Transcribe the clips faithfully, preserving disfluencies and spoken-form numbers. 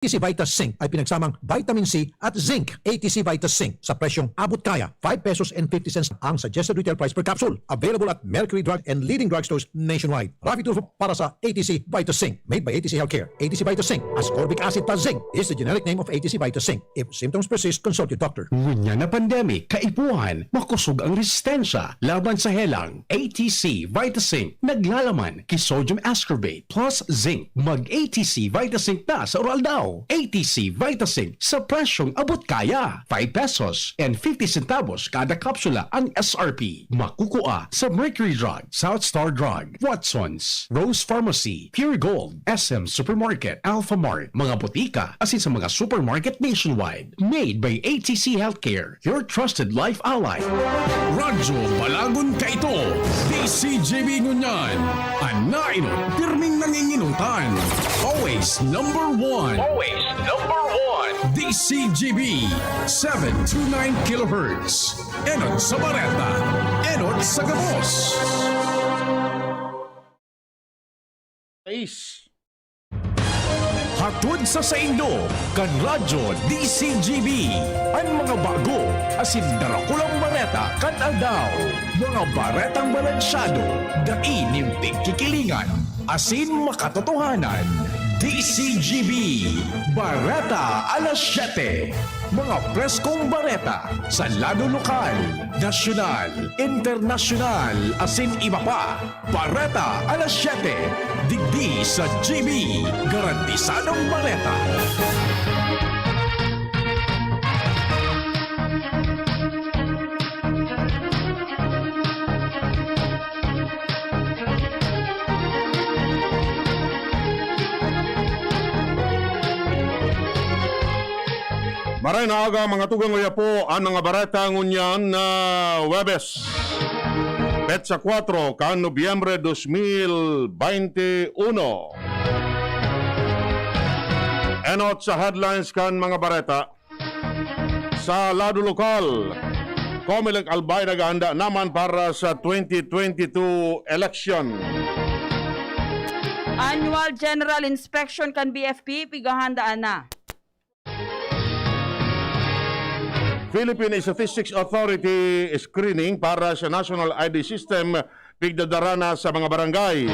T C Vita Zinc ay pinagsamang vitamin C at zinc. A T C Vita Zinc sa presyong abot kaya, five pesos and fifty cents ang suggested retail price per capsule. Available at Mercury Drug and leading drugstores nationwide. Rafi Tulfo para sa A T C Vita Zinc. Made by A T C Healthcare. A T C Vita Zinc, ascorbic acid plus zinc, is the generic name of A T C Vita Zinc. If symptoms persist, consult your doctor. Ngunyan na pandemic, kaipuhan, makosog ang resistensya laban sa helang. A T C Vita Zinc, naglalaman ki sodium ascorbate plus zinc. Mag A T C Vita Zinc na sa oral daw. A T C Vita Zinc sa presyong abot kaya. Five pesos and fifty centavos kada kapsula ang S R P. Makukua sa Mercury Drug, South Star Drug, Watson's, Rose Pharmacy, Pure Gold, S M Supermarket, Alpha Mart, mga botika, asin sa mga supermarket nationwide. Made by A T C Healthcare, your trusted life ally. Radyo Balagon kaito, D C G B ngunyan. An nainot, pirming nanginginutan. Always number one. Always number one. D C G B, seven two nine kilohertz. Enot sa bareta, enot sa gabos. Is. Hatod sa saindo, kan Radyo D C G B, an mga bago asin darakulang bareta kan aldaw. Mga baretang balansyado, dai nin pigkikilingan, asin makatotohanan. D C G B, Bareta alas siyete. Mga preskong bareta sa lado lokal, nasyonal, internasyonal, asin iba pa. Bareta alas siyete, digdi sa G B, garantisadong bareta. Maray na aga, mga tugang, oya po an mga bareta ngunyan na Huwebes, petsa kwatro kan Nobyembre dos mil baynte uno. Enot sa headlines kan mga bareta. Sa lado lokal, Comelec Albay naghahanda naman para sa twenty twenty-two election. Annual General Inspection kan B F P pighahandaan na. Philippine Statistics Authority screening para sa National I D System pigdadara na sa mga barangay.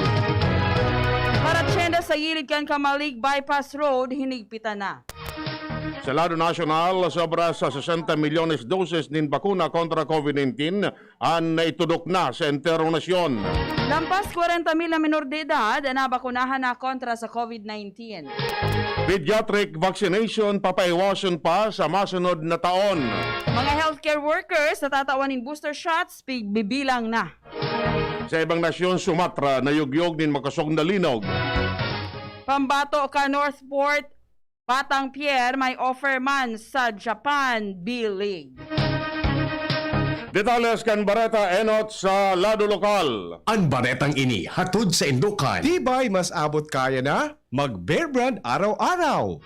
Paratyenda sa gilid kan Camalig Bypass Road, hinigpitan na. Sa lado nasyonal, sobra sa sesenta milyones doses nin bakuna kontra COVID nineteen an naitudok na sa enterong nasyon. Lampas kwarenta mil na menor de edad an nabakunahan na kontra sa COVID nineteen. Pediatric vaccination papaiwason pa sa masunod na taon. Mga healthcare workers na tatawan nin booster shots, pigbibilang na. Sa ibang nasyon, Sumatra, nayugyog nin makosog na linog. Pambato ka Northport, Batang Pier may offer man sa Japan B-League. Detalles kan bareta enot sa lado lokal. An baretang ini hatod sa indokan. Tibay, mas abot kaya na mag-Bear Brand araw-araw.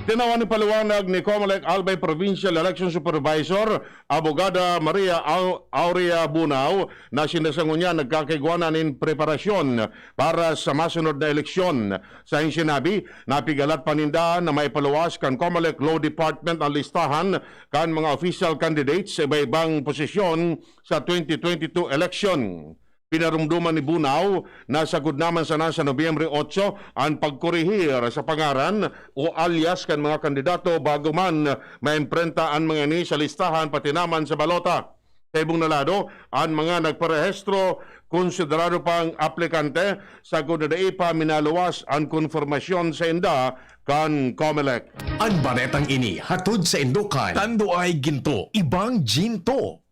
Tinawan nin paliwanag ni Comelec Albay Provincial Election Supervisor, Abogada Maria Au-, Aurea Bunao, na sinda sa ngunyan nagkakaigwa na nin preparasyon para sa masunod na eleksyon. Sa iyang sinabi, napigalat pa ninda na maipaluwas kan Comelec Law Department an listahan kan mga official candidates sa iba-ibang posisyon sa twenty twenty-two election. Pinarumduman ni Bunao na sagkod naman sana sa Nobyembre otso an pagkorehir sa pangaran o alias kan mga kandidato bago man maimprenta an mga ini sa listahan pati naman sa balota. Sa ibong na lado, an mga nagparehistro konsiderado pang aplikante sagkod na dai pa minaluwas an konfirmasyon sainda kan Comelec. An baretang ini hatod sa indokan, Tanduay Ginto, Ibang Ginto.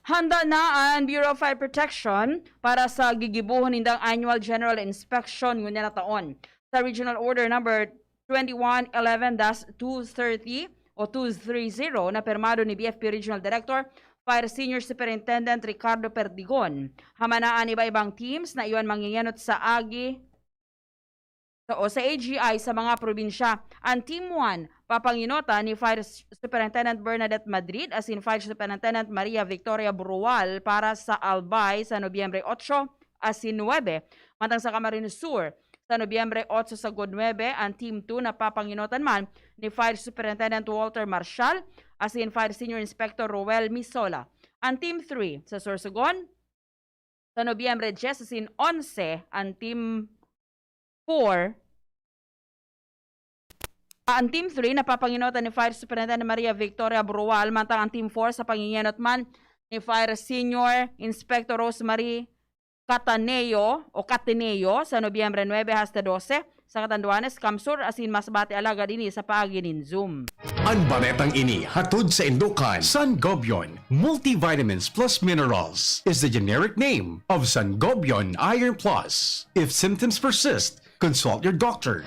Handa na an Bureau of Fire Protection para sa gigibohon nindang Annual General Inspection ngunyan na taon. Sa Regional Order Number twenty-one eleven dash two thirty o two three zero na pirmado ni B F P Regional Director Fire Senior Superintendent Ricardo Perdigon. Hamana an iba-ibang teams na iyan mangingenot sa agi sa, o sa A G I sa mga probinsya. An Team one, papanginota ni Fire Superintendent Bernadette Madrid asin Fire Superintendent Maria Victoria Brual para sa Albay sa Nobyembre otso asin nuebe, mantang sa Camarines Sur, sa Nobyembre otso sagkod nuebe, an Team two napapangenotan man ni Fire Superintendent Walter Marshall asin Fire Senior Inspector Roel Misola. An Team three sa Sorsogon, sa Nobyembre dyes asin onse, an Team four, ah, an Team three napapangenotan ni Fire Superintendent Maria Victoria Brual, mantang an Team four sa pangengenot man ni Fire Senior Inspector Rosemary Cataneo o Cateneo sa Nobyembre nuebe hasta dose, sa Catanduanes, Camsur, asin Masbate, alagad ini sa paagi nin Zoom. An baretang ini hatod saindo kan Sangobion Multivitamins Plus Minerals is the generic name of Sangobion Iron Plus. If symptoms persist, consult your doctor.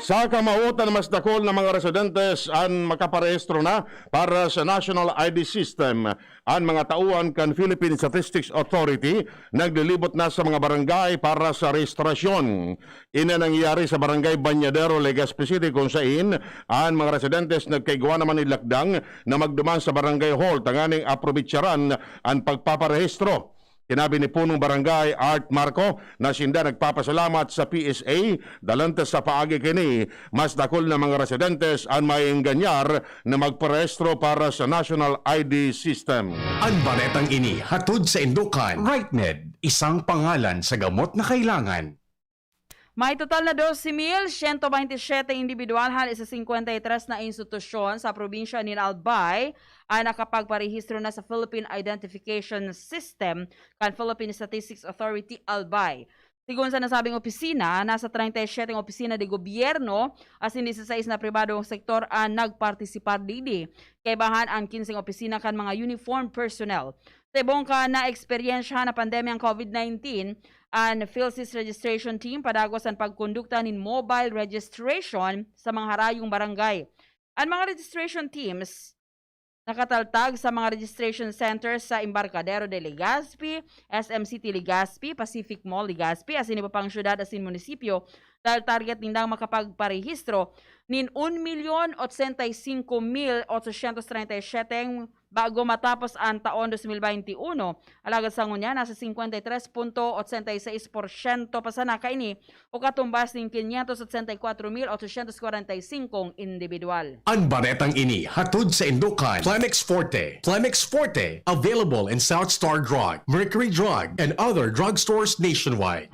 Sa kamawotan, mas dakul na mga residentes an makaparehistro na para sa National I D System. An mga tauan kan Philippine Statistics Authority naglilibot na sa mga barangay para sa rehistrasyon. Ini nangyayari sa Barangay Bañadero, Legazpi City, kun sain an mga residentes nagkaigwa naman nin lakdang na magduman sa barangay hall tanganing aprobetsaran an pagpaparehistro. Sinabi ni Punong Barangay Art Marco na sinda nagpapasalamat sa P S A, dalantes sa paagi kini, mas dakul na mga residentes an maenganyar na magparehistro para sa National I D System. An baretang ini hatod saindo kan Rightmed, isang pangalan sa gamot na kailangan. May total na dose mil siyento baynte siyete indibidwal hale sa singkwenta y tres na institusyon sa probinsya nin Albay an nakapagparehistro na sa Philippine Identification System kan Philippine Statistics Authority, Albay. Sigon sa nasabing opisina, nasa treinta y siete opisina de gobyerno asin dieciséis na pribadong sektor an nagpartisipar digdi. Kaibahan an kinseng opisina kan mga uniformed personnel. Sa ibong kan naeksperyensyahan na pandemyang COVID nineteen, an PhilSys Registration Team padagos an pagkondukta nin mobile registration sa mga harayong barangay. An mga registration teams nakataltag sa mga registration centers sa Embarcadero de Legazpi, S M City Legazpi, Pacific Mall Legazpi, asin iba pang syudad asin munisipyo, dahil target nindang makapagparehistro nin un milyon otsenta y singko mil otsosyentos treinta y siyete bago matapos an taon dos mil baynte uno. Alagad sa ngunyan, nasa singkwenta y tres punto otsenta y seis porsyento pa sana kaini o katumbas nin quinientos otsenta y cuatro mil ochocientos cuarenta y cinco indibidwal. An baretang ini hatod saindo kan Plemex Forte. Plemex Forte, available in South Star Drug, Mercury Drug, and other drugstores nationwide.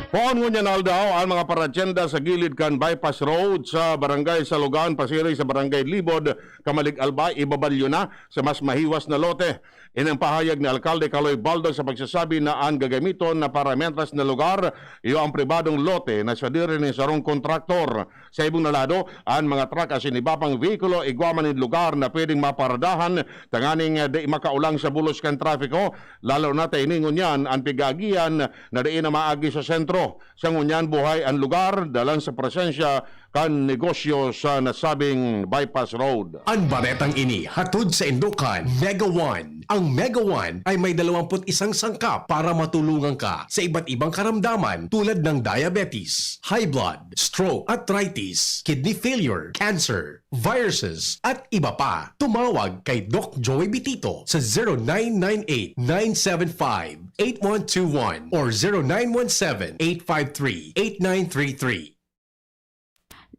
Poon ngunyan aldaw an mga paratyenda sa gilid kan Bypass Road sa Barangay Salogan, pasiring sa Barangay Libod, Camalig, Albay, ibabalyo na sa mas mahiwas na lote. Ini an pahayag ni Alkalde Kaloy Baldo sa pagsasabi na an gagamiton na parametras na lugar iyo an pribadong lote na sadiri nin sarong kontraktor. Sa ibong na lado, an mga truck asin iba pang vehikulo igwa man nin lugar na pwedeng maparadahan tanganing, eh, di makaulang sa bulos kan trapiko, lalo na ta ini ngunyan an pig-aagihan na dai na maagi sa sentro. Sa ngunyan, buhay an lugar dalan sa presensya kan negosyo sa nasabing bypass road. An baretang ini hatod saindo kan Mega One. Ang Mega One ay may dalawampu't isang sangkap para matulungan ka sa iba't ibang karamdaman tulad ng diabetes, high blood, stroke, arthritis, kidney failure, cancer, viruses, at iba pa. Tumawag kay Doc Joey Bitito sa zero nine nine eight, nine seven five, eight one two one or zero nine one seven, eight five three, eight nine three three.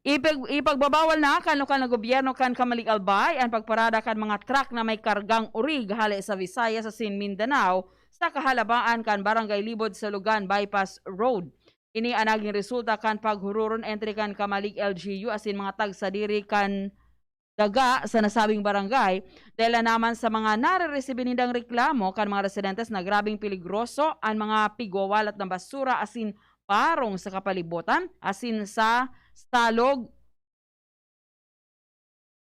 Ipag-, ipagbabawal na kan lokal na gobyerno kan Camalig, Albay an pagparada kan mga truck na may kargang orig hale sa Visayas asin Mindanao sa kahalabaan kan Barangay Libod sa Logan Bypass Road. Ini an nagin resulta kan paghururon entre kan Camalig L G U asin mga tagsadiri kan daga sa nasabing barangay, dahil na naman sa mga nareresibi nindang reklamo kan mga residentes na grabeng peligroso an mga pigwawalat na basura asin parong sa kapalibutan asin sa salog.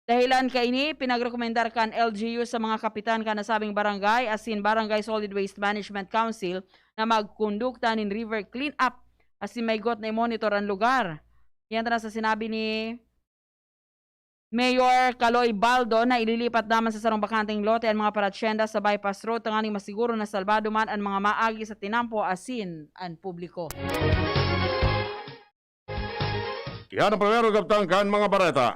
Dahilan kaini, pinagrekomendar kan L G U sa mga kapitan kan nasabing barangay asin Barangay Solid Waste Management Council na magkondukta nin river clean-up asin maygot na i-monitor an lugar. Yan tana sa sinabi ni Mayor Kaloy Baldo na ililipat naman sa sarong bakanteng lote an mga paratyenda sa Bypass Road tanganing masiguro na salbado man an mga maagi sa tinampo asin an publiko. Yan ang primero kabtang kan mga bareta.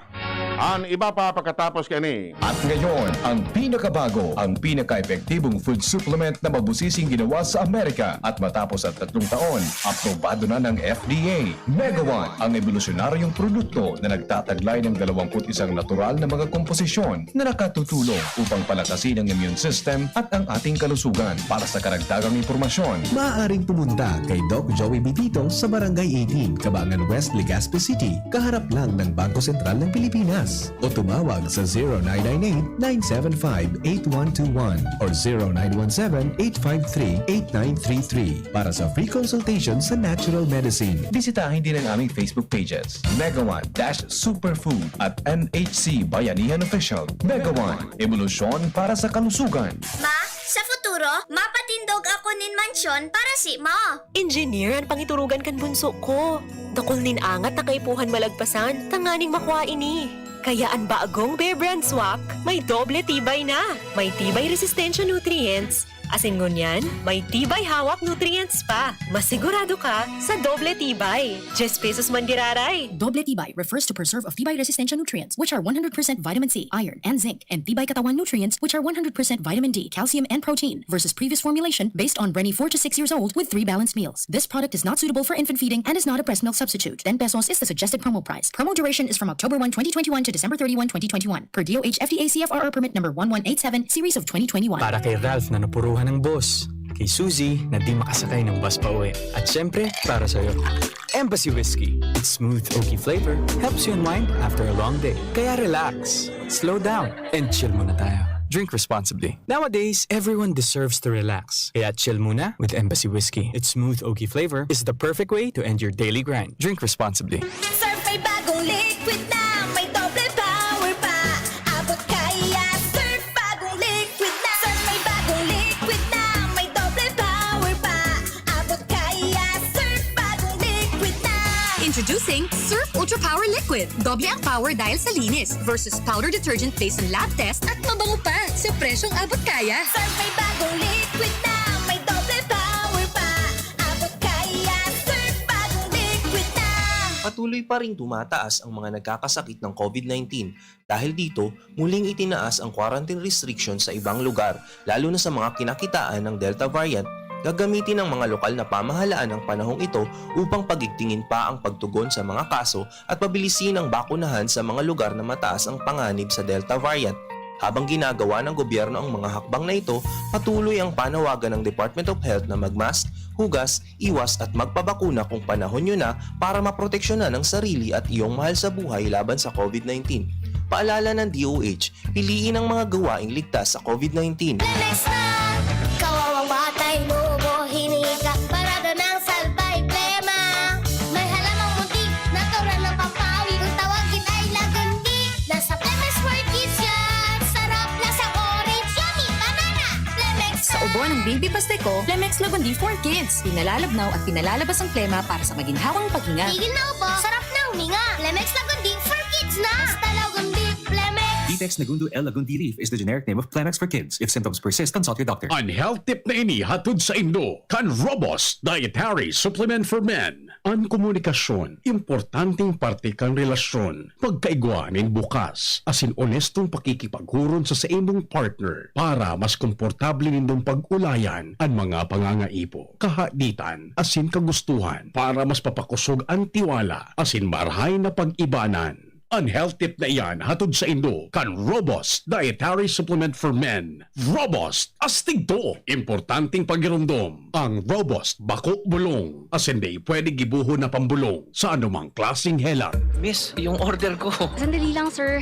An iba pa pakatapos kaini. At ngayon, ang pinakabago, ang pinaka-epektibong food supplement na mabusising ginawa sa Amerika at matapos ang tatlong taon, aprobado na ng F D A. Megawan, ang ebolusyonaryong produkto na nagtataglay ng dalawampu't isang natural na mga komposisyon na nakatutulong upang palakasin ang immune system at ang ating kalusugan. Para sa karagdagang impormasyon, maaaring pumunta kay Doc Joey Bitito sa Barangay eighteen, Cabangan West, Legazpi City, kaharap lang ng Bangko Sentral ng Pilipinas. O tumawag sa zero nine nine eight, nine seven five, eight one two one or zero nine one seven, eight five three, eight nine three three para sa free consultation sa natural medicine. Bisitahin din ang aming Facebook pages, Megawan dash Superfood at M H C Bayanihan Official. Megawan, ebolusyon para sa kalusugan. Ma, sa futuro, mapatindog ako nin mansyon para si mo. Engineer an pangiturugan kan bunso ko. Dakul nin angat na kaipuhan malagpasan tanganing makua ini. Kaya an bagong Bear Brand Swak may doble tibay na. May tibay resistensya nutrients, asin ngunyan may tibay hawak nutrients pa. Masigurado ka sa doble tibay. Diyes pesos man giraray. Doble tibay refers to preserve of tibay resistensya nutrients, which are one hundred percent vitamin C, iron, and zinc, and tibay katawan nutrients, which are one hundred percent vitamin D, calcium, and protein, versus previous formulation based on Brenny four to six years old with three balanced meals. This product is not suitable for infant feeding and is not a breast milk substitute. Ten pesos is the suggested promo price. Promo duration is from October one, twenty twenty-one to December thirty-one, twenty twenty-one, per D O H F D A C F R R permit number one one eight seven, series of twenty twenty-one. Para kay Ralph na napuruhan ng boss, kay Suzy na di makasakay ng bus pa uwi, at syempre, para sa'yo. Embassy Whiskey. Its smooth, oaky flavor helps you unwind after a long day. Kaya relax, slow down, and chill muna tayo. Drink responsibly. Nowadays, everyone deserves to relax. Kaya chill muna with Embassy Whiskey. Its smooth, oaky flavor is the perfect way to end your daily grind. Drink responsibly. Surf may bagong liquid na, may doble power pa. Abot kaya, Surf bagong liquid na. Surf may bagong liquid na, may doble power pa. Abot kaya, Surf bagong liquid na. Introducing Surf Ultra Power Liquid. Doble ang power dahil sa linis versus powder detergent based on lab test at mabango pa sa presyong abot kaya. Surf may bagong liquid na, may doble power pa. Abot kaya, Surf bagong liquid na. Patuloy pa ring tumataas ang mga nagkakasakit ng COVID-nineteen. Dahil dito, muling itinaas ang quarantine restriction sa ibang lugar, lalo na sa mga kinakitaan ng Delta variant. Gagamitin ng mga lokal na pamahalaan ang panahong ito upang pagigtingin pa ang pagtugon sa mga kaso at pabilisin ang bakunahan sa mga lugar na mataas ang panganib sa Delta variant. Habang ginagawa ng gobyerno ang mga hakbang na ito, patuloy ang panawagan ng Department of Health na magmask, hugas, iwas at magpabakuna kung panahon nyo na para maproteksyonan ang sarili at iyong mahal sa buhay laban sa COVID-nineteen. Paalala ng DOH, piliin ang mga gawaing ligtas sa COVID-nineteen. Lemex na! Kawawang batay, nubo, hinika, parada ng salbay, plema. May halamang munti, natural na pampawi. Kung tawagin ay lagundi, nasa Lemex World Kids yan. Sarap na sa orange, yummy, banana. Lemex Sa ubo ng baby Pasteco, Lemex Lagundi for Kids. Pinalalabnaw at pinalalabas ang plema para sa maginhawang paghinga. Tigil na ubo, sarap na huminga. Lemex Lagundi for Kids na! Basta Lagundi, Lemex! Detex Nagundo L. Lagundi Leaf is the generic name of Clemax for kids. If symptoms persist, consult your doctor. An health tip na ini hatod saindo kan Robust Dietary Supplement for Men. An komunikasyon, importanteng parte kan relasyon. Pagkaigwa nin bukas asin onestong pakikipaghuron sa saimong partner para mas komportable nindong pag-ulayan an mga pangangaipo, kahaditan asin kagustuhan para mas papakosog an tiwala asin marahay na pag-ibanan. An health tip na iyan hatod saindo kan Robust Dietary Supplement for Men. Robust, astig to! Importanteng pagiromdom, ang Robust bako bulong, asin dai pwede gibohon na pambulong sa anumang klaseng helang. Miss, yung order ko. Sandali lang, sir.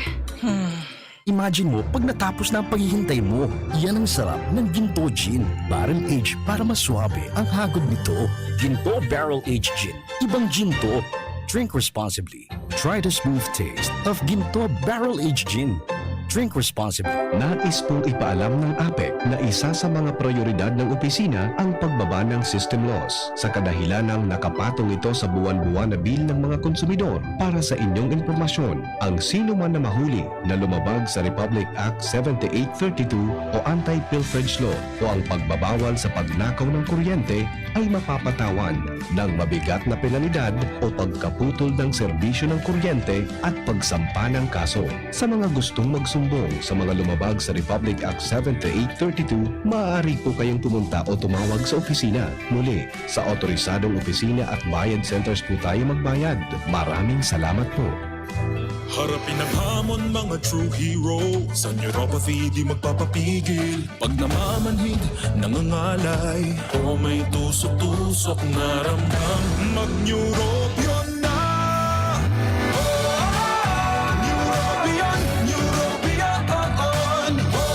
Imagine mo pag natapos na ang paghihintay mo. Iyan ang sarap ng Ginto Gin. Barrel aged para mas suabe ang hagod nito. Ginto Barrel Aged Gin. Ibang Ginto. Drink responsibly. Try the smooth taste of Ginto Barrel Aged Gin. Drink responsibly. Nais pong ipaalam ng APEC na isa sa mga prioridad ng opisina ang pagbaba ng system loss, sa kadahilanang nakapatong ito sa buwan-buwan na bill ng mga konsumidor. Para sa inyong impormasyon, ang sino man na mahuli na lumabag sa Republic Act seventy-eight thirty-two o Anti-Pilferage Law o ang pagbabawal sa pagnakaw ng kuryente ay mapapatawan ng mabigat na penalidad o pagkaputol ng serbisyo ng kuryente at pagsampa ng kaso. Sa mga gustong magsumbong sa mga lumabag sa Republic Act seventy-eight thirty-two, maaari po kayong pumunta o tumawag sa opisina. Muli, sa otorisadong opisina at bayad centers po tayo magbayad. Maraming salamat po. Harapin ang hamon, mga true hero. Sa neuropathy, di magpapapigil. Pag namamanhid, nangangalay, o may tusok-tusok na ramdam, mag-Neurobion na! Oh, Neurobion, Neurobion, oh, oh.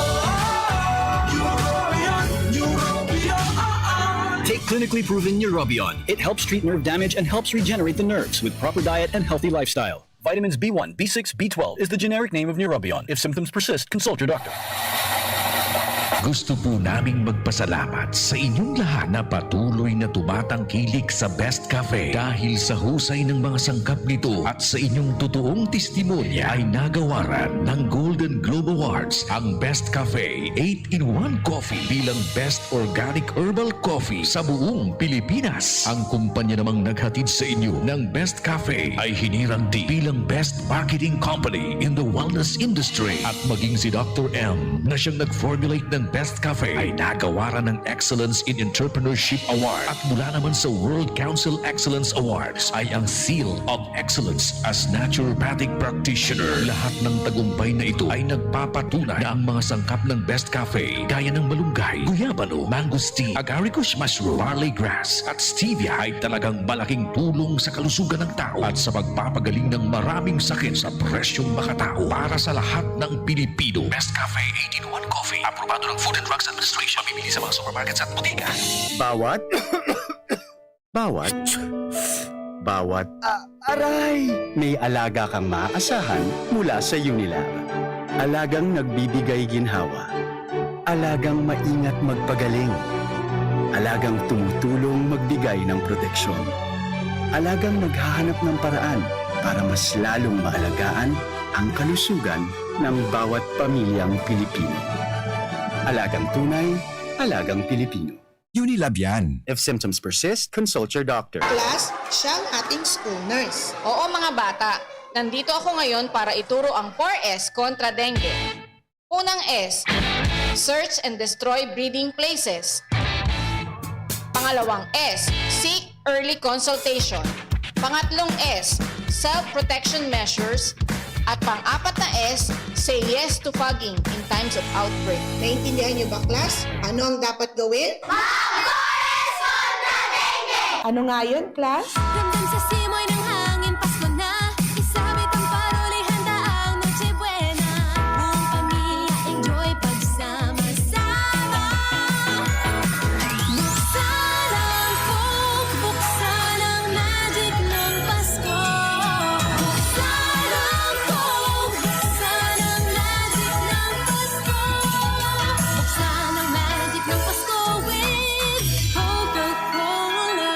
Neurobion, Neurobion, oh, oh. Take clinically proven Neurobion. It helps treat nerve damage and helps regenerate the nerves with proper diet and healthy lifestyle. Vitamins B one, B six, B twelve is the generic name of Neurobion. If symptoms persist, consult your doctor. Gusto po naming magpasalamat sa inyong lahat na patuloy na tumatangkilik sa Best Cafe. Dahil sa husay ng mga sangkap nito at sa inyong totoong testimonya ay nagawaran ng Golden Globe Awards ang Best Cafe eight-in-one Coffee bilang Best Organic Herbal Coffee sa buong Pilipinas. Ang kumpanya namang naghatid sa inyo ng Best Cafe ay hinirang din bilang Best Marketing Company in the Wellness Industry. At maging si Doctor M na siyang nag-formulate ng Best Cafe ay nagawaran ng Excellence in Entrepreneurship Award. At mula naman sa World Council Excellence Awards ay ang Seal of Excellence as Naturopathic Practitioner. Lahat ng tagumpay na ito ay nagpapatunay na ang mga sangkap ng Best Cafe, gaya ng malunggay, guyabano, mangosteen, agaricus mushroom, barley grass, at stevia ay talagang malaking tulong sa kalusugan ng tao at sa pagpapagaling ng maraming sakit sa presyong makatao para sa lahat ng Pilipino. Best Cafe eight-in-one Coffee, aprobado ng Food and Drugs Administration, mabibili sa mga supermarkets at botika. Bawat, bawat, bawat, ah, aray! May alaga kang maaasahan mula sa Unilab. Alagang nagbibigay ginhawa. Alagang maingat magpagaling. Alagang tumutulong magbigay ng proteksyon. Alagang naghahanap ng paraan para mas lalong maalagaan ang kalusugan ng bawat pamilyang Pilipino. Alagang tunay, alagang Pilipino. Unilab yan. If symptoms persist, consult your doctor. Class, siya ang ating school nurse. Oo, mga bata, nandito ako ngayon para ituro ang four S kontra dengue. Unang S, search and destroy breeding places. Pangalawang S, seek early consultation. Pangatlong S, self-protection measures. At pang-apat na S, say yes to fogging in times of outbreak. Naintindihan niyo ba, class? Ano ang dapat gawin? Ano nga yun, class? Ramdam sa simoy ng hangin, Pasko na. Isabit ang paroli, handa ang Noche Buena. Buong pamilya, enjoy pagsama-sama. Buksan ang Coke, buksan ang magic ng Pasko. Buksan ang Coke, buksan ang magic ng Pasko. Buksan ang magic ng Pasko with Coca-Cola.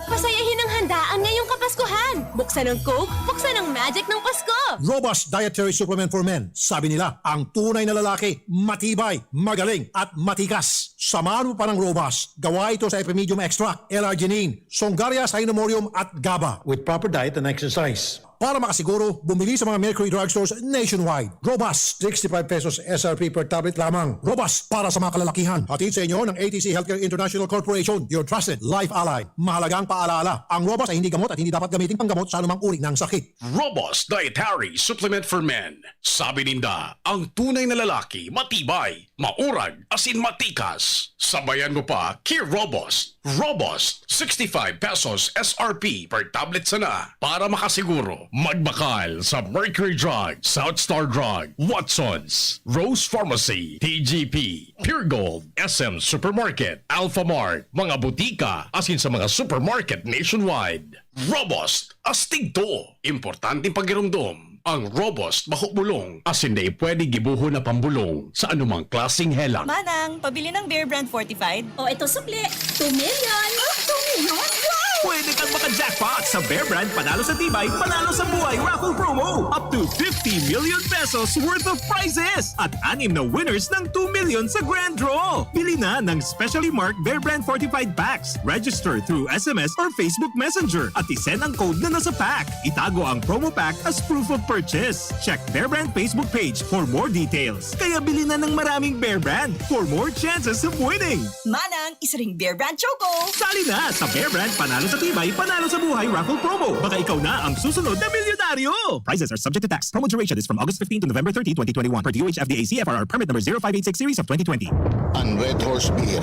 Pasayahin ang handaan ngayong Kapaskuhan! Buksan ang Coke, buksan ang magic ng Pasko! Robust Dietary Supplement for Men. Sabi nila, ang tunay na lalaki, matibay, magaling, at matikas. Samahan mo pa ng Robust. Gawa ito sa Epimedium Extract, L-arginine, Songaria Cynomorium, at GABA. With proper diet and exercise. Para makasiguro, bumili sa mga Mercury Drugstores nationwide. Robust, sixty-five pesos S R P per tablet lamang. Robust para sa mga kalalakihan. Hatid sa inyo ng A T C Healthcare International Corporation, your trusted life ally. Mahalagang paalala, ang Robust ay hindi gamot at hindi dapat gamitin panggamot sa anumang uri ng sakit. Robust Dietary Supplement for Men. Sabi ninda, ang tunay na lalaki, matibay, maurag, asin matikas. Sabayan mo pa, ki Robust. Robust, sixty-five pesos S R P per tablet sana. Para makasiguro, magbakal sa Mercury Drug, South Star Drug, Watsons, Rose Pharmacy, T G P, Pure Gold, S M Supermarket, Alpha Mart, mga butika, asin sa mga supermarket nationwide. Robust, astig to. Importanteng pagiromdom. Ang robust, maho bulong, asin dai pwede gibohon na pambulong sa anumang klaseng helang. Manang, pabili ng Bear Brand Fortified. O, ito sukli. Two million. Ah, two million? Wow! Pwede kang maka-jackpot sa Bear Brand Panalo sa Tibay, Panalo sa Buhay Raffle Promo. Up to fifty million pesos worth of prizes at anim na winners ng two million sa Grand Draw. Bili na ng specially marked Bear Brand Fortified Packs. Register through S M S or Facebook Messenger at isend ang code na nasa pack. Itago ang promo pack as proof of purchase. Check Bear Brand Facebook page for more details. Kaya bili na ng maraming Bear Brand for more chances of winning. Manang, isa ring Bear Brand Choco. Sali na sa Bear Brand Panalo sa Tibay, Panalo sa Buhay Raffle Promo. Baka ikaw na ang susunod na milyonaryo! Prizes are subject to tax. Promo duration is from August fifteen to November thirty, twenty twenty-one, per D O H F D A C F R R Permit Number zero five eight six Series of twenty twenty. An Red Horse Beer,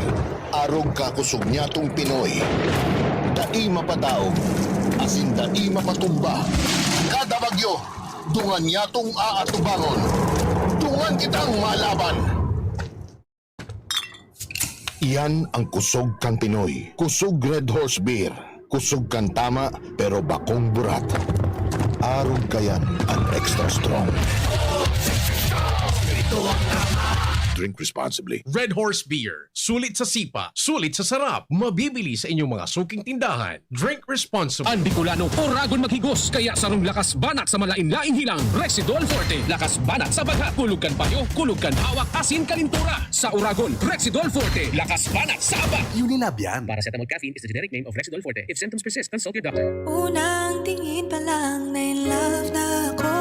arog ka kusog nyatong Pinoy. Dai mapataog, asin dai mapatumba. Kada bagyo, dungan nyatong aatubangon. Dungan kitang malaban. Iyan ang kusog kan Pinoy. Kusog Red Horse Beer. Kusog kan tama, pero bakong burat. Arog kayan an extra strong. Drink responsibly. Red Horse Beer. Sulit sa sipa, sulit sa sarap. Mabibili sa inyong mga suking tindahan. Drink responsibly. An Bicolano, oragon maghigos, kaya sarong lakas banat sa malain-laing hilang. Rexidol Forte, lakas banat sa baghat, kulog kan payo, kulog kan hawak, asin kalintura. Sa oragon, Rexidol Forte, lakas banat sa abat. Unilab yan. Paracetamol caffeine is the generic name of Rexidol Forte. If symptoms persist, consult your doctor. Unang tingin pa lang, na in love na ako.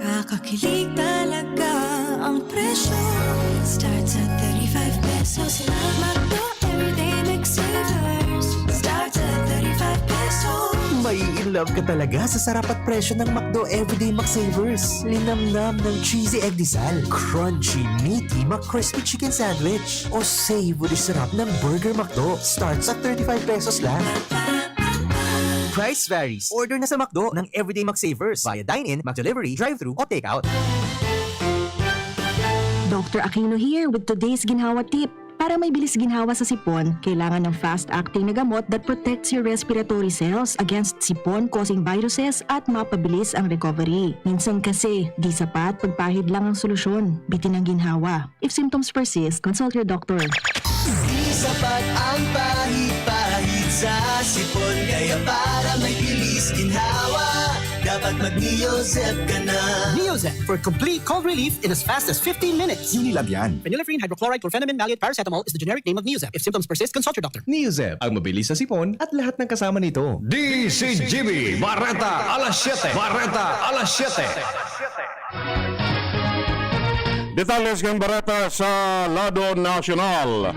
Kakakilig talaga ang presyo. Starts at thirty-five pesos lang. McDo Everyday McSavers. Starts at thirty-five pesos. Mai-in love ka talaga sa sarap at presyo ng McDo Everyday McSavers. Linamnam ng cheesy egg disal, crunchy, meaty, McCrispy chicken sandwich, o savory sarap ng Burger McDo. Starts at thirty-five pesos lang. Price varies. Order na sa McDo ng Everyday McSavers via dine-in, McDelivery, drive-thru, o takeout. Doctor Aquino here with today's ginhawa tip. Para may bilis ginhawa sa sipon, kailangan ng fast-acting na gamot that protects your respiratory cells against sipon-causing viruses at mapabilis ang recovery. Minsan kasi, di sapat pagpahid lang ang solusyon. Bitin ang ginhawa. If symptoms persist, consult your doctor. Di sapat ang pahid-pahid sa sipon, kaya para may bilis ginhawa, dapat mag-Neozep ka na. Neozep for complete cold relief in as fast as fifteen minutes. Unilab yan. Phenylephrine, hydrochloride, chlorphenamine, maleate, paracetamol is the generic name of Neozep. If symptoms persist, consult your doctor. Neozep, ang mabilis sa sipon at lahat ng kasama nito. D C G B, Bareta, alas siyete. Bareta, alas siyete. Detalles kan bareta sa lado nasyonal.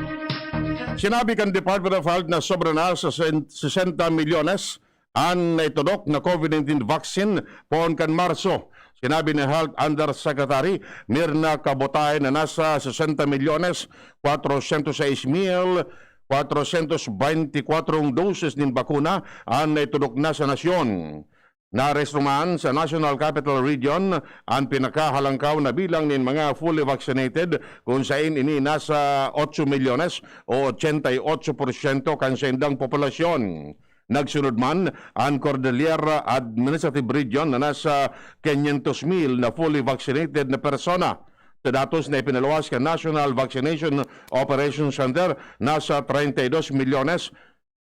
Sinabi kan Department of Health na sobra na sa sen-, sesenta milyones an naitudok na COVID nineteen vaccine poon kan Marso. Sinabi ni Health Undersecretary Mirna Kabotahe na nasa sesenta milyones, kwatrosyentos sais mil, kwatrosyentos beintikwatro doses nin bakuna an naitudok na sa nasyon. Narehistro man sa National Capital Region an pinakahalangkaw na bilang nin mga fully vaccinated, kun sain ini nasa otso milyones o ochenta y ocho porsyento kan saindang populasyon. Nagsunod man an Cordillera Administrative Region na nasa quinientos mil na fully vaccinated na persona. Sa datos na ipinaluwas kan National Vaccination Operations Center, nasa treinta y dos milyones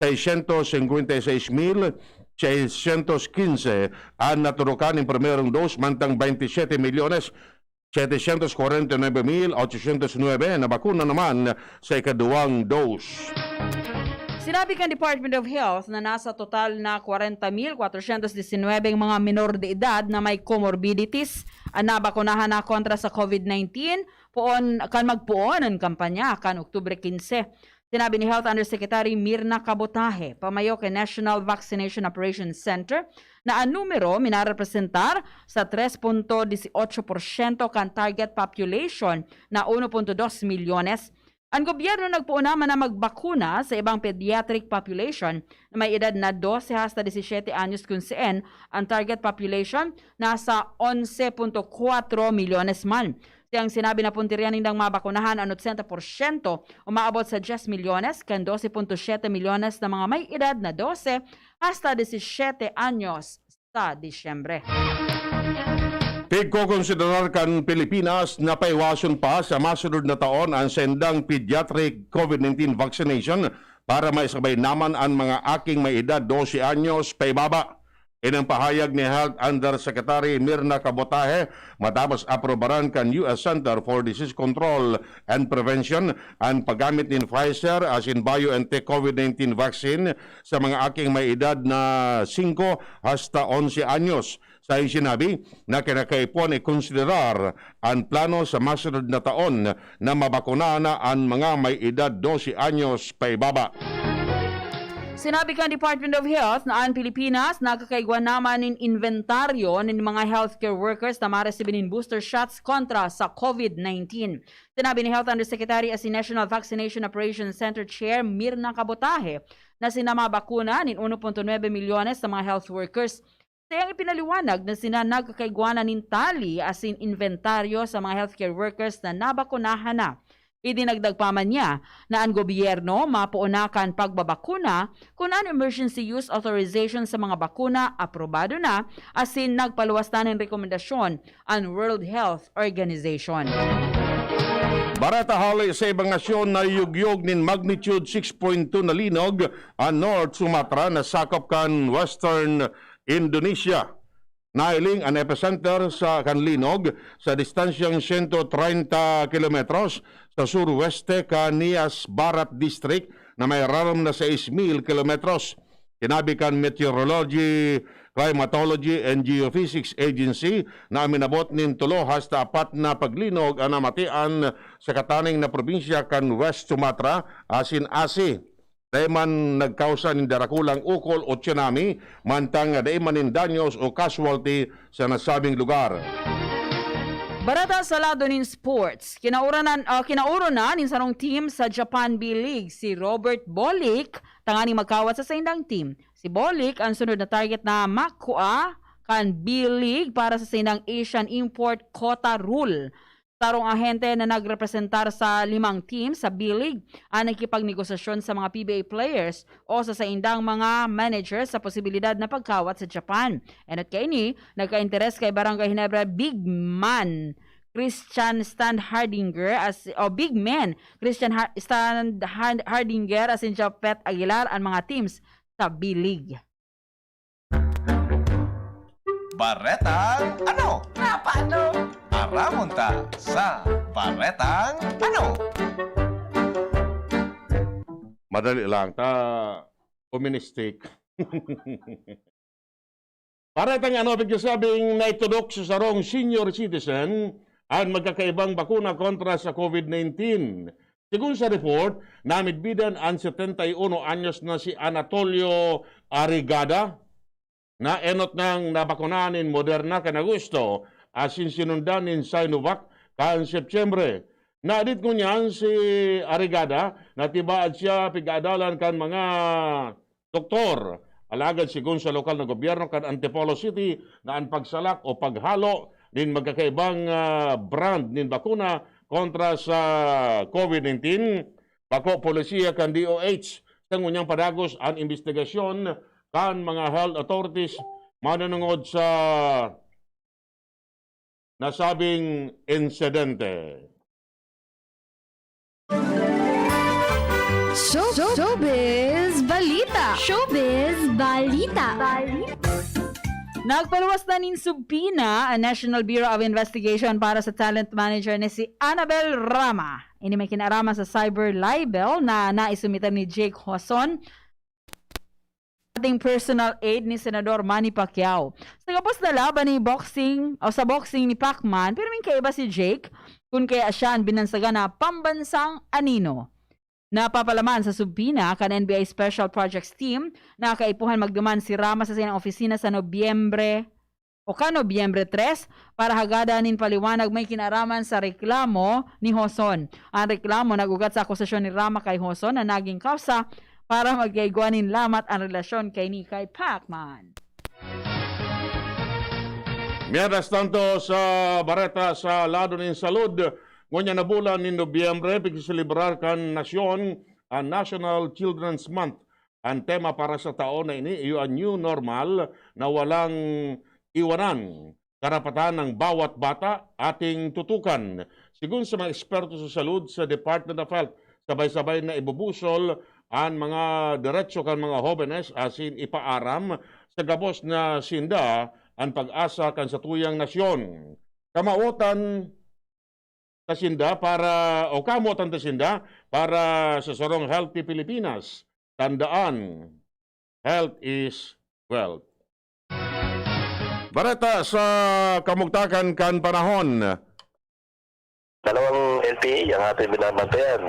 seiscientos cincuenta y seis mil seiscientos quince an naturukan nin primerong dose, mantang veintisiete milyones setecientos cuarenta y nueve mil ochocientos nueve na bakuna naman sa ikaduwang dose. Sinabi kan Department of Health na nasa total na kwarenta mil kwatrosyentos disinwebe ang mga minor de edad na may comorbidities an nabakunahan na kontra sa COVID nineteen poon kan magpoon an kampanya kan Oktubre quince. Sinabi ni Health Undersecretary Mirna Kabotahe, pamayo kan National Vaccination Operations Center, na an numero minarepresentar sa tres punto dieciocho porsyento kan target population na uno punto dos milyones. An gobyerno nagpoon naman na magbakuna sa ibang pediatric population na may edad na dose hasta disisiete anyos, kun saen an target population nasa onse punto kwatro milyones man. Sa iyang sinabi na puntirya nindang mabakunahan an otsenta porsyento, umaabot sa dyes milyones kan dose punto siyete milyones na mga may edad na dose hasta disisiete anyos. sa Disyembre. Pigkokonsiderar kan Pilipinas na paiwason pa sa masunod na taon an saindang pediatric COVID nineteen vaccination para maisabay naman an mga aking may edad dose anyos paibaba. Ini ang pahayag ni Health Undersecretary Mirna Cabotaje matapos aprobaran kan U S Center for Disease Control and Prevention an paggamit nin Pfizer asin BioNTech COVID nineteen vaccine sa mga aking may edad na singko hasta onse anyos. Sa sinabi na kinakaipuhan ikonsiderar an plano sa masunod na taon na mabakuna na an mga may edad dose anyos paibaba. Sinabi kan Department of Health na an Pilipinas nakakaigwa naman nin inventaryo nin mga healthcare workers na maresibi nin booster shots kontra sa COVID nineteen. Sinabi ni Health Undersecretary asin National Vaccination Operations Center Chair Mirna Cabotaje na sinamabakuna nin uno punto nuebe milyones na mga health workers. Sayang ipinaliwanag na sina nagkakaigwanan nin tali asin inventaryo sa mga healthcare workers na nabakunahan na. Idinagdag pa man niya na an gobyerno mapoon na kan pagbabakuna kun an emergency use authorization sa mga bakuna aprobado na asin nagpaluwas na nin rekomendasyon an World Health Organization. Bareta hali sa ibang nasyon, nayugyog nin magnitude six point two na linog an North Sumatra na sakop kan Western Indonesia. Nahiling an epicenter sa kan linog sa distansyang sento treinta kilometros sa surweste kan Nias Barat District na may rarom na sais mil kilometros. Sinabi kan Meteorology, Climatology and Geophysics Agency na minabot nin tolo hasta apat na paglinog an namatian sa kataning na probinsya kan West Sumatra asin Aceh. Dai man nagkausa nin darakulang ukol o tsunami, mantang dai man nin danyos o casualty sa nasabing lugar. Bareta sa lado nin sports, kinauranan, ah, kinauro na nin sarong team sa Japan B-League, si Robert Bolick, tanganing magkawat sa saindang team. Si Bolick ang sunod na target na makua kan B-League para sa saindang Asian Import Quota Rule. Sarong ahente na nagrepresentar sa limang team sa B-League ang nakikipagnegosasyon sa mga P B A players o sa saindang mga manager sa posibilidad na pagkawat sa Japan. Enot kaini, nagka-interes kay Barangay Ginebra big man Christian Standhardinger as, o big men Christian Har-, Standhardinger asin Japet Aguilar an mga teams sa B-League. Baretang ano? Nga paano? Aramon ta sa Baretang ano? Madali lang, ta uministik. Para tang ano, pigkasabing naitudok sa sarong senior citizen an magkakaibang bakuna kontra sa COVID nineteen. Sigon sa report, namidbidan an setenta y uno anyos na si Anatolio Arigada, na enot nang nabakunahan nin Moderna kan Agosto asin sinundan nin Sinovac kan Setyembre. Nadit ngunyan si Arigada na tibaad siya pig-aadalan kan mga doktor. Alagad sigon sa lokal na gobyerno kan Antipolo City na an pagsalak o paghalo nin magkakaibang, ah, brand nin bakuna kontra sa COVID nineteen, bako polisiya kan D O H. Sa ngunyan padagos an imbestigasyon kan mga health authorities manunungod sa nasabing insidente. Show, Showbiz Balita! Showbiz Balita! Nagpaluwas na nin subpoena ang National Bureau of Investigation para sa talent manager na si Annabel Rama. Ini may kinaraman sa cyber libel na naisumiter ni Jake Hoson, dating personal aide ni Senador Manny Pacquiao. Sa gabos na laban ni boxing o sa boxing ni Pacman, pirming kaiba si Jake kun kaya siya an binansagan na pambansang anino. Napapalaman sa subpoena kan N B I Special Projects Team na kaipuhan magduman si Rama sa saiyang opisina sa Nobyembre o kan Nobyembre tres para hagadan nin paliwanag may kinaraman sa reklamo ni Hoson. Ang reklamo nag-ugat sa akusasyon ni Rama kay Hoson na naging kausa para magkaigwa nin lamat ang relasyon kaini kay Pacman. Mientras tanto, sa bareta sa lado nin salud, ngunyan na bulan nin Nobyembre, pigseselebrar kan nasyon ang National Children's Month. Ang tema para sa taon na ini iyo ang new normal na walang iwanan. Karapatan ng bawat bata ating tutukan. Sigon sa mga eksperto sa salud sa Department of Health, sabay-sabay na ibubusol an mga diretso kan mga hobenes asin ipaaram sa gabos na sinda an pag-asa kan satuyang nasyon. Kamawotan ta sinda para, o kamotan ta sinda para sa sarong healthy Pilipinas. Tandaan, health is wealth. Bareta sa kamugtakan kan panahon. Dalawang L T A ang ating binabantayan.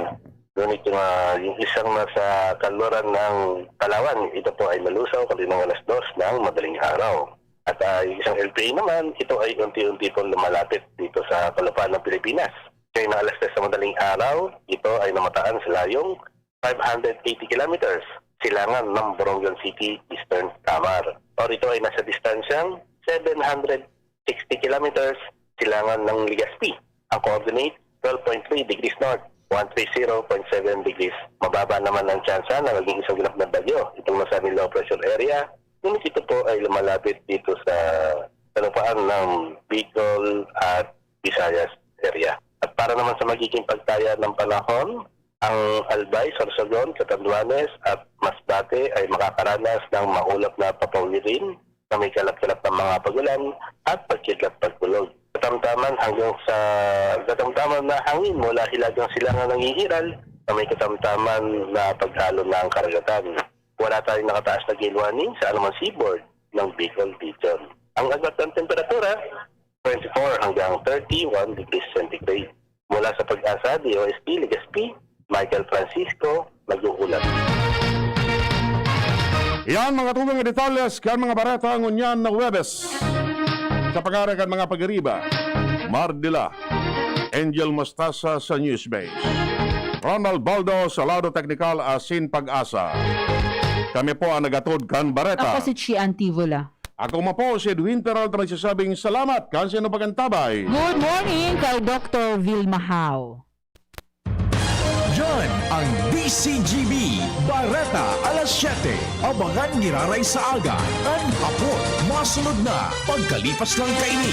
Ngunit yung, ah, yung isang nasa kanluran ng Palawan, ito po ay nalusaw kaninang alas dos ng madaling araw. At, ah, yung isang L T A naman, ito ay unti-unti pong lumalapit dito sa kalupaan ng Pilipinas. Kaya na alas tres sa madaling araw, ito ay namataan sa layong five hundred eighty kilometers, silangan ng Borongan City, Eastern Samar. Or ito ay nasa distansyang seven hundred sixty kilometers, silangan ng Legazpi. Ang coordinate, twelve point three degrees north, one three zero point seven degrees. Mababa naman ang tsansa na maging isang ganap na bagyo itong nasabing low pressure area. Ngunit ito po ay lumalapit dito sa kalupaan ng Bicol at Visayas area. At para naman sa magiging pagtaya ng panahon, ang Albay, Sorsogon, Catanduanes at Masbate ay makakaranas ng maulap na papawirin na may kalap-kalap ng mga pagulan at pagkidlat pagkulog. Katamtaman hanggang sa katamtaman na hangin mula hilagang silangan ng ihiral na may katamtaman na paghalo na ang karagatan. Wala tayong nakataas na gale warning sa anumang seaboard ng Bicol Region. Ang agwat ng temperatura, twenty-four hanggang thirty-one degrees centigrade. Mula sa Pag-asa, D O S T, Legazpi, Michael Francisco, nag-uulat. Yan, mga tugang na detalles kan mga bareta ngunyan na Huwebes. Sa pangaran kan mga pag-iriba, Mardila, Angel Mostasa sa Newsbase, Ronald Baldo sa lado teknikal asin Pag-asa. Kami po ang nagatod kan bareta. Ako si Chi Antivola. Ako man po si Edwin Peralta, nagsasabing salamat kan sa inyo pag-antabay. Good morning kay Doktor Vilma Hao. Yan ang D C G B, Bareta alas siyete. Abangan giraray sa aga, kan hapon, masunod na, pagkalipas lang kaini.